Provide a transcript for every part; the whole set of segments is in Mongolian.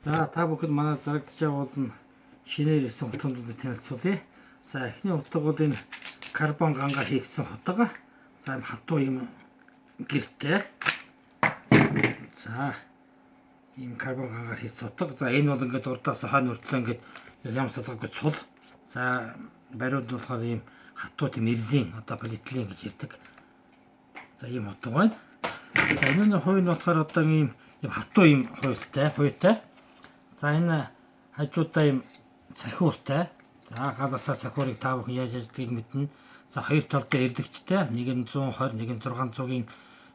За та бүхэнд манай зарагдж байгаа бол шинээр ирсэн хутгуудад танилцуулъя. За эхний хутга бол энэ карбон гангаар хийгдсэн хутга. За юм хатуу юм гэртэй. За ийм карбон гангаар хийгдсэн хутга. За энэ бол ингээд урдаас хойно хүртлээ ингээд ям салгаагүй цул. За бариуд нь болохоор ийм хатуу тийм эрзийн одоо полиэтилен гэж ярьдаг. За ийм хутга байна. За энэ нь хувь нь болохоор одоо ийм хатуу ийм хуйтай. За энэ хажуудаа ийм цахиуртай. За галасаа цахиурыг та бүхэн яаж ажилладгийг мэднэ. За хоёр талдаа эрлэгчтэй. Нэг нь 120, нэг нь 600-ийн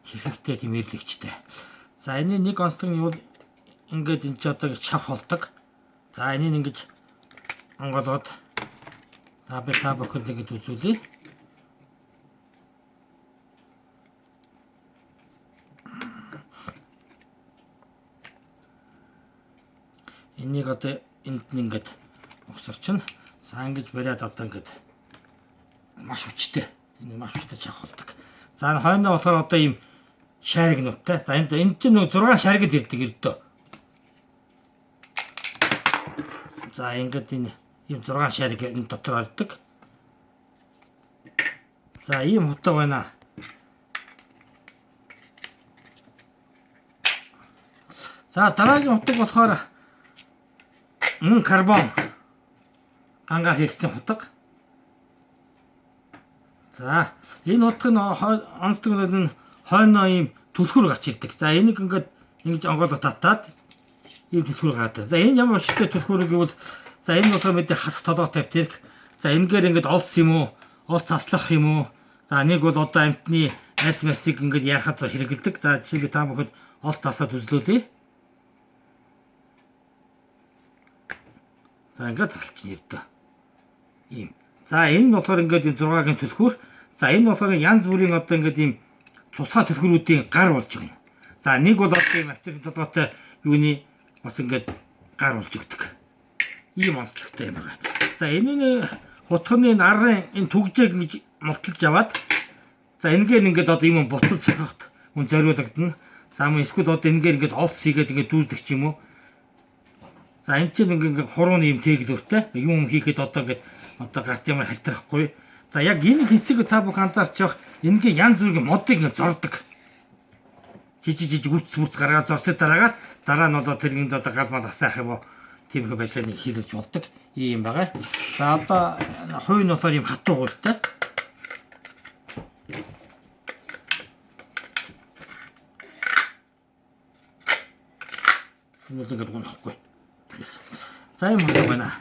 ширхэгтэй тийм эрлэгчтэй. За энэ нэг онцлог нь бол ингээд энэ ч одоо чав холдог. За энийг ингэж онгоолгоод та би та бүхэнд ингэж үзүүлье. Энийг одоо энд нь ингээд угсарчин. За ингэж бариад одоо ингээд маш хүчтэй. Энэ маш хүчтэй чавх болдог. За энэ хойноо болохоор одоо ийм шаригнуудтай. За энд энэ чинь нэг 6 шаригд ирдэг ердөө. За ингээд энэ ийм 6 шариг энэ дотор ордог. За ийм хутга байна. За дараагийн хутга болохоор мөн карбон гангаар хийгдсэн хутга. За энэ хутга нь онцлог нь хойноо ийм түлхүүр гарч ирдэг. За энийг ингээд ингэж онгойлго татаад ийм түлхүүр гардаг. За энэ ямар учиртай түлхүүр гэвэл за энэ болохоор мэдээ хасах толгой тавьдаг. За энэгээр ингээд олс юм уу, олс таслах юм уу. За нэг бол одоо амьтны арьс масыг ингээд яахад хэрэгэлдэг. За жишээ би та бүхэнд олс тасаад үзлүүлье. За ингээд тасалж ирдэ. Ийм. За энэ нь болохоор ингээд энэ 6-гийн түлхүүр. За энэ болохоор янз бүрийн одоо ингээд ийм цусгаа түлхүүрүүдийн гар болж байгаа юм. За нэг бол одоо ийм авторын толгойтой юуны бас ингээд гар болж өгдөг. Ийм онцлогтой юм байна. За энэ хутганы энэ арын энэ түгжээг ингэж мулталж аваад за энэгээр ингээд одоо ийм бутал цохиход мөн зориулагдана. За мөн эсвэл одоо энэгээр ингээд олс хийгээд ингээд дүүрдэг ч юм уу. За энэ чинь ингээд хурууны юм тэглүүртэй юм хийхэд одоо ингээд одоо гарт ямар халтарахгүй. За яг энэ хэсэг та бүхэн анзаарч явах энэгээ янз бүрийн модыг ингээд зордог. Жижиг жижиг үц мүц гаргаад зорсны дараагаар дараа нь одоо тэргэнд одоо гал мал асаах юм уу тийм их байдлаар нэг хэрэгж болдог ийм байгаа. За одоо хувь нь болохоор ийм хатуу гуйлтай. Энэ бол ингээд гуйхгүй. За ийм хутга байна.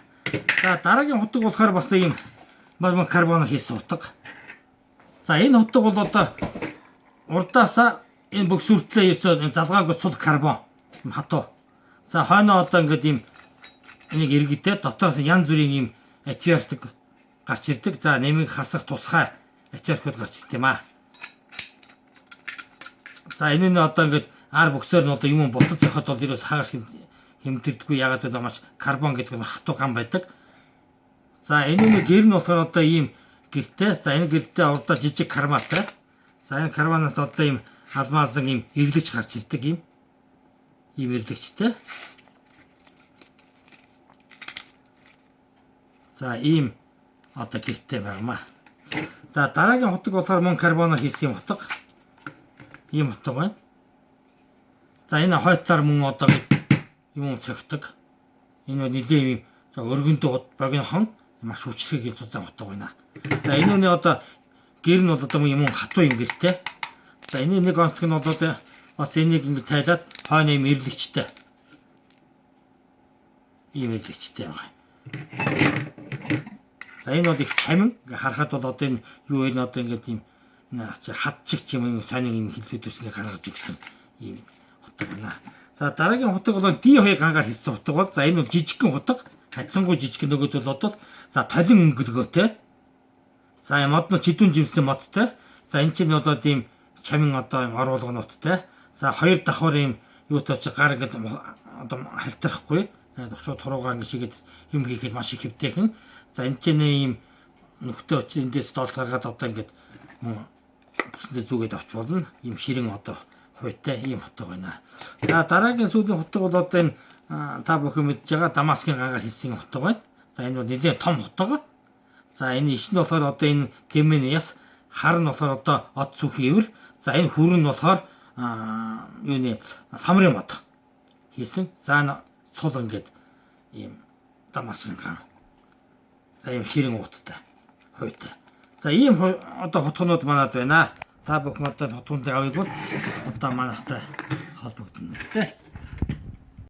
За дараагийн хутга болохоор бас ийм карбоноор хийсэн хутга. За энэ хутга бол одоо урдаасаа энэ бүх сүртлээ ерөөсөө залгаагүй цул карбон хатуу. За хойноо одоо ингээд ийм энийг иргэдээ дотоос янз бүрийн ийм отверток гарч ирдэг. За нэмийг хасах тусгай отверткууд гарч ирд юм аа. За энэ нь одоо ингээд ар бөксөөр нь одоо юм бутал зохиод бол ерөөс хагас хэмтэрдэггүй. Ягаад гэвэл маш карбон гэдэг нь хатуу гам байдаг. За энэ нэг гэр нь болохоор одоо ийм гэртэй. За энэ гэртээ урдаа жижиг карматай. За энэ карманаас одоо ийм алмазан ийм эрлэгч гарч ирдэг ийм эрлэгчтэй. За ийм одоо гэртэй байгамаа. За дараагийн хутаг болохоор мөн карбоноор хийсэн хутга. Ийм хутга байна. За энэ хойтлоор мөн одоо юм цогтөг. Энэ нэлээд юм өргөндөө богинохон маш хүчрхэг зузаан хутга байна. За энэ үний одоо гэр нь бол одоо юм хатуу юм гэртэй. За энэ нэг онцлог нь бол бас энийг ингэ тайлаад хойно юм эрлэгчтэй. Ийм эрлэгчтэй байгаа. За энэ бол их чамин. Ингээ харахад бол одоо энэ юу вэ одоо ингээд ийм хад чиг юм сонин юм хэлбэд ус ингээ гаргаж өгсөн ийм хутга байна. За дараагийн хутга бол D2 гангаар хийсэн хутга бол за энэ бол жижигхэн хутга. Хацсангуй жижигхэн нөгөөд бол одоо за толин өнгөлгөөтэй. За юм мод нь чидүүн жимсний модтой. За энэ чинь одоо тийм чамин одоо юм оруулгануудтай. За хоёр давхар юм юутай чи гар ингээд одоо халтарахгүй. Шууд туруугаа ингээд шигээд юм хийхэд маш их хэвтэйхэн. За энэ чинь ийм нөхдөй очир эндээс доолс гаргаад одоо ингээд бүсэндээ зүгээд авч болно. Ийм ширэн одоо Хуйтай ийм хутга байна. За, дараагийн сүүлийн хутга бол одоо энэ та бүхэн мэдж байгаа Дамаскын гангаар хийсэн хутга байна. За, энэ бол нэлээд том хутга. За, энэ иш нь болохоор одоо энэ тэмэн яс, хар нь болохоор одоо од сүх ивэр. За, энэ хүрэн нь болохоор юуны самрын мод хийсэн. За, цул ингээд ийм Дамаскын ган. За, ийм ширэн ууттай хуйтай. За, ийм одоо хутганууд манад байна. Та бүхэн одоо хутгуудыг авъя бол одоо манайхтай холбогдоно үстэй.